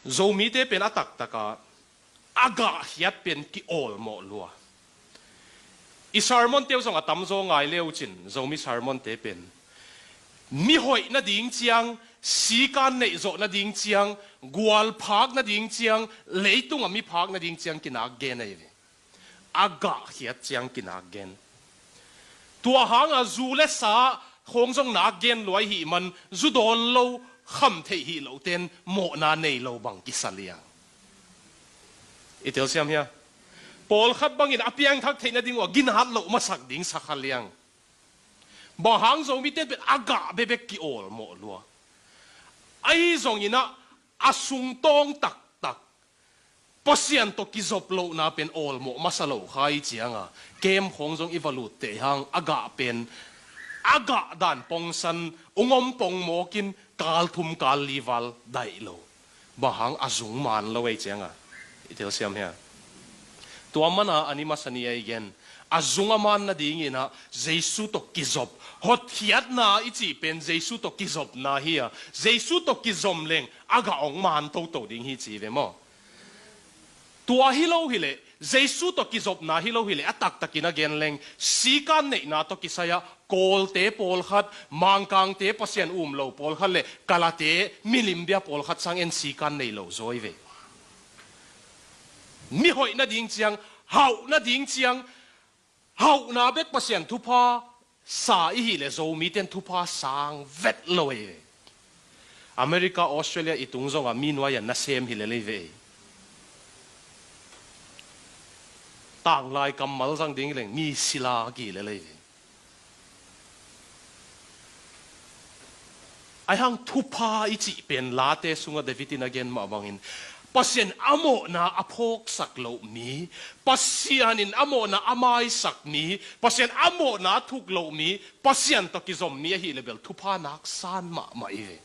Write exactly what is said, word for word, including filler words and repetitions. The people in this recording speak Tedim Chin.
Zomite pen a taktaka a gahkhiat pen kiawlmawh lua. I sermon teu zong a tamzaw ngai leucin Zomi sermon te pen mi hoih nading ciang, sikan neihzawh nading ciang, gualphak nading ciang, leitunga mi phak nading ciang kinak gen ahi ve. A gahkhiat ciang kinak gen. Tua hanga zu le sa khawng zong nak gen luai hih man, zu dawn lo, kham theih hih loten mawhna nei lo bang kisa liang. I telsiam hia? Pawlkhat bangin a piangthak theih nading uh a ginat loh masak ding sakha liang. Bang hang Zomite pen a gah bebek kiawlmawh lua. Ahi zonginah a sungtawng taktak Pasian tawh kizop lohna pen awlmawh masa lo kha i cianga, kem khawng zong i va lutteh hang a gah pen a gah dan pongsan ung om pongmawkin kal thum kal li val daih lo. Bang hang a zung man lo ei cianga, i telsiam hia? Tua mana a ni masa ni ei gen, a zung a man nadinginah Jesu tawh kizop, hotkhiatna i cih pen Jesu tawh kizopna hi a, Jesu tawh kizom leng a gah ong man toto ding hi ci ve maw? Tua hi lo hileh, Jesu tawh kizopna hi lo hileh, a taktakin a gen leng, sikan neihna tawh kisai-ah Kawlte pawlkhat, Mangkangte Pasian um lo pawlkhat le Kalate milimbia pawlkhat sang en sikan nei lo zawi ve. Mi hoih nading ciang, hauh nading ciang, hauhna bek Pasian thupha sa i hih leh Zomite in thupha sang vet lo ei ve. America, Australia i tung zongah mi nuai-ah nasem hi lel ei ve ei. Tanglai kammal zang ding leng mi sila ki lel ei ve. Aihang thupha i cih pen Late sungah David in a gen mah bangin, Pasian a mawhna a phawksak loh mi, Pasian in a mawhna a maisak mi, Pasian a mawhna a thuk loh mi, Pasian tawh kizom mi ahih leh bel thupha nak san mahmah i ve.